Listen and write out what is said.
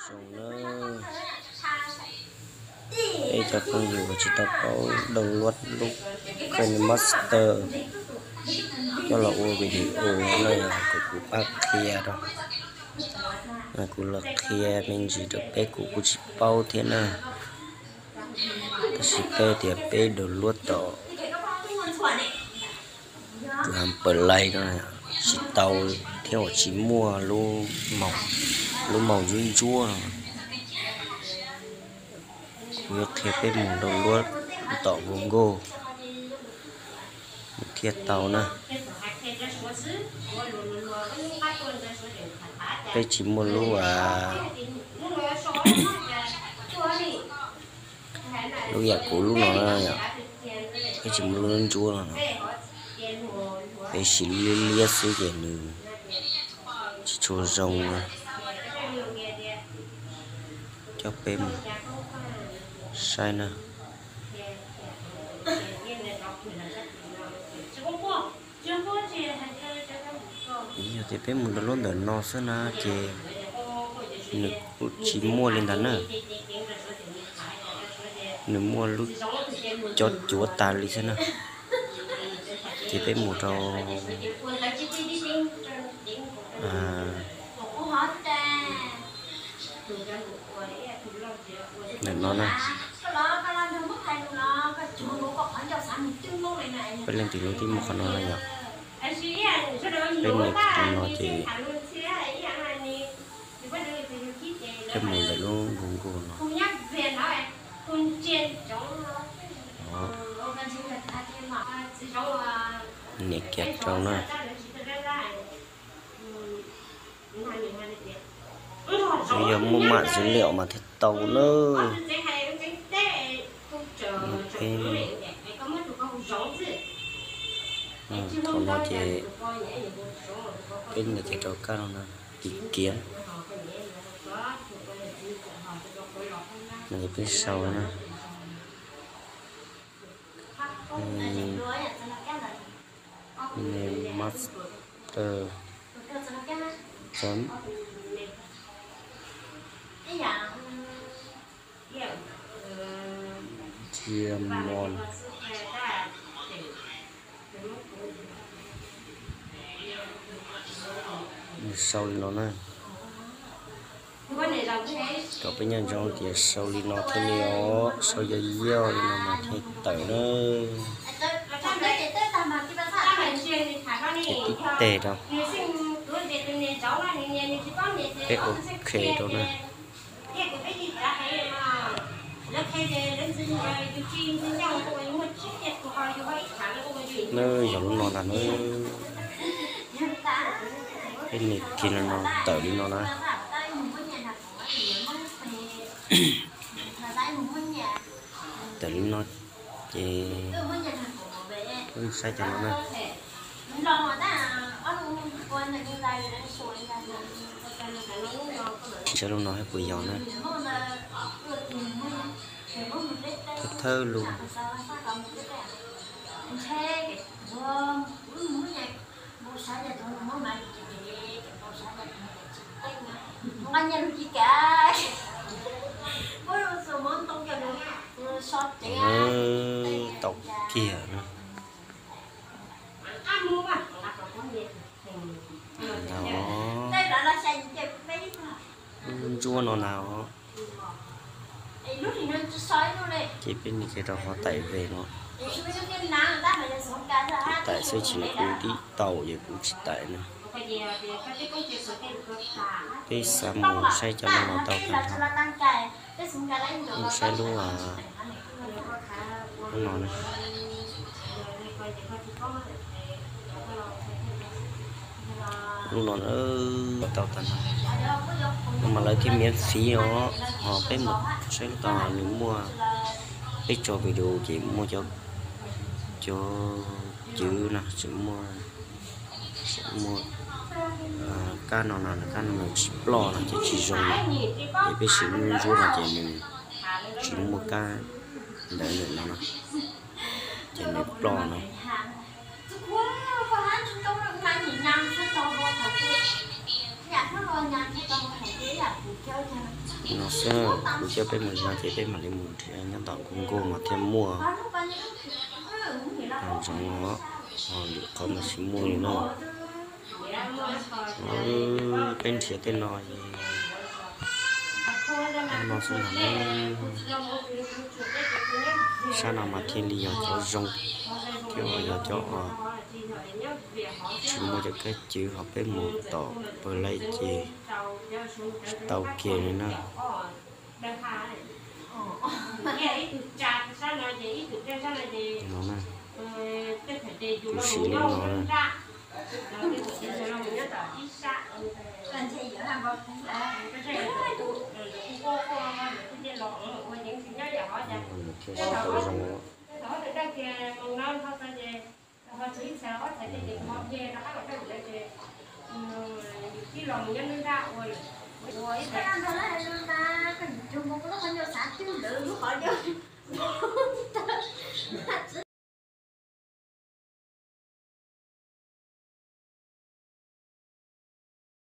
Zoo na, peb cov phooj ywg uas tsis tau paub download lub KineMaster coj los ua video no yog kom kuv pab qhia rau. Kuv los qhia me ntsis rau peb, kuv kuj tsis paub thiab na. Tab sis peb tias peb download tom Google Play no tsis tau thiab uas tsis muaj lub mouse ntsuab ntsuab no. Kuv yuav qhia peb mus download tom Google thiaj tau na. Peb tsis muaj lub, lub yam kuv lub no na, peb tsis muaj lub ntsuab no, peb siv liab liab xwb ces nws tsis tshua zoo. Coj peb mus saib na. Yog tias peb mus download ntawm no xwb na ces nws kuj tsis muaj li ntawd na. Nws muaj lub cob cuav tas li xwb na. Ces peb mus rau ntawm no na. Peb leej twg lub tib muaj qhov no yom. Peb nias kiag no ces peb mus ntawm lub Google no. Nias kiag rau na. Yog muaj maj dữ liệu mas thiaj tau na. Peb, thaum no ces peb nias kiag rau kab no na, tìm kiếm. No ces peb sau na. Master chấm Diamond. Sau li no na. Kom peb nco ntsoov tias sau li no thiaj li os, sau yog yog li no mas thiaj tawm na. Ces tib teg rau, peb ok rau na. Nws yog lub no ntag na. Peb nias kiag li no tawm li no na. Tawm li no ces peb mus saib cov no na. Saib lub no thiab puas yog na. Thawj thawj lub. Tau kiag na. Ntsuab no na. Ces peb nias kiag rau qhov tải về no. Tải xwb ces kuv tib tau ces kuv tsis tải na. Peb xav mus saib cov no los tau tag nrho. Mus saib lub, lub no na. Lub no na, tau tag nrho. No mas lawv thiaj miễn phí os. Ho peb mus saib lub tau nws muaj, peb tso video ces muaj cov, cov cwv no tsis muaj, muaj kab no no, kab no nws tsis ploj no ces tsis zoo. Ces peb siv lub ntsuab no ces nws tsis muaj kab ntawd ntawm no no, ces nws ploj no. No xwb, kuv coj peb mus no ces peb mam li mus nrhiav nyob tom Google mas thiaj muaj. Ntsoov os, lwm qhov mas tsis muaj li no. Peb nrhiav tej no, no xwb ntag. Sab no mas thiaj li yog cov zoo, thiab yog cov tsis muaj cov kab cwv ho peb mus tom Play ces tsis tau kiag li na. No na, kuv siv li no na. Thiaj sib tau zoo.